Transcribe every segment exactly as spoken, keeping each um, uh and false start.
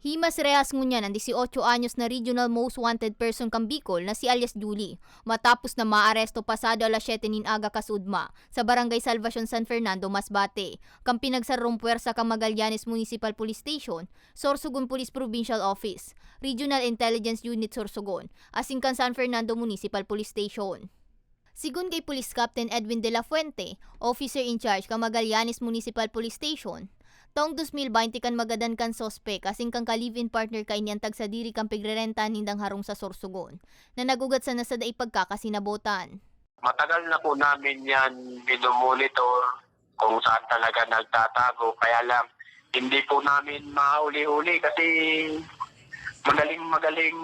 Himas rehas ngunyan an dieciocho anyos na regional most wanted person kan Bicol na si alias Julie, matapos na maaresto pasado alas siyete nin aga kasuodma sa Barangay Salvacion, San Fernando, Masbate, kan pinagsarong puwersa kan Magallanes Municipal Police Station, Sorsogon Police Provincial Office, Regional Intelligence Unit Sorsogon, asin kan San Fernando Municipal Police Station. Sigon kay Police Captain Edwin de la Fuente, officer in charge kan Magallanes Municipal Police Station, taong dos mil baynte kan magadan kan suspek asin kan ka-live-in partner kaini an tagsadiri kan pigrerentahan nindang harong sa Sorsogon, na nag-ugat sana sa dai pagkakasinabotan. Matagal na po namin yan minomonitor kung saan talaga nagtatago. Kaya lang, hindi po namin mauli-uli kasi magaling-magaling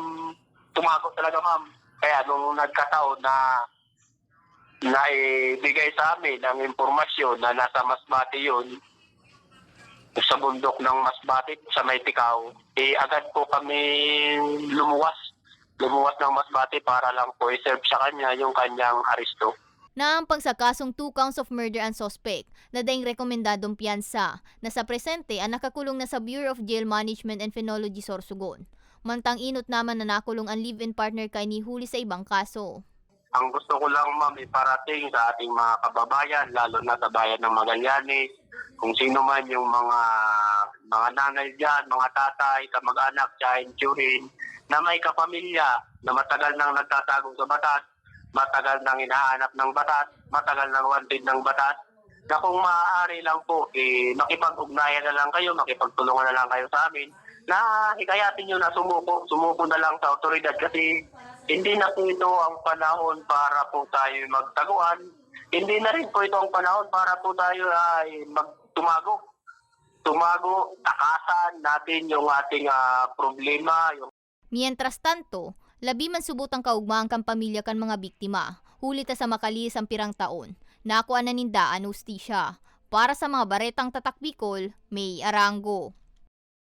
tumago talaga, ma'am. Kaya nung nagkataon na naibigay sa amin ang impormasyon na nasa Masbate yun, sa bundok ng Masbate, sa may Ticao, eh, agad po kami lumuwas. Lumuwas ng Masbate para lang po i-serve sa kanya yung kanyang aresto. Naampang sa kasong two counts of murder ang suspek na daing rekomendadong piyansa, na sa presente an nakakulong na sa Bureau of Jail Management and Penology Sorsogon. Mantang inot naman na nakulong an live-in partner kaini huli sa ibang kaso. Ang gusto ko lang, ma'am, iparating sa ating mga kababayan, lalo na sa bayan ng Magallanes, kung sino man yung mga, mga nanay diyan, mga tatay, kamag-anak, tiyahin, tiyuhin, na may kapamilya na matagal nang nagtatago sa batas, matagal nang hinahanap ng batas, matagal nang wanted ng batas, na kung maaari lang po, eh, makipag-ugnayan na lang kayo, makipagtulungan na lang kayo sa amin, na hikayatin nyo na sumuko, sumuko na lang sa awtoridad kasi hindi na po ito ang panahon para po tayo magtaguan. Hindi na rin po ito ang panahon para po tayo ay magtumago. Tumago, takasan natin yung ating, ah, problema, yung Mientras tanto, labi man subot ang kaugmahan kan pamilya kan mga biktima, huli ta sa makalihis an pirang taon, nakua na ninda an hustisya. Para sa mga baretang Tatak Bicol, May Arango.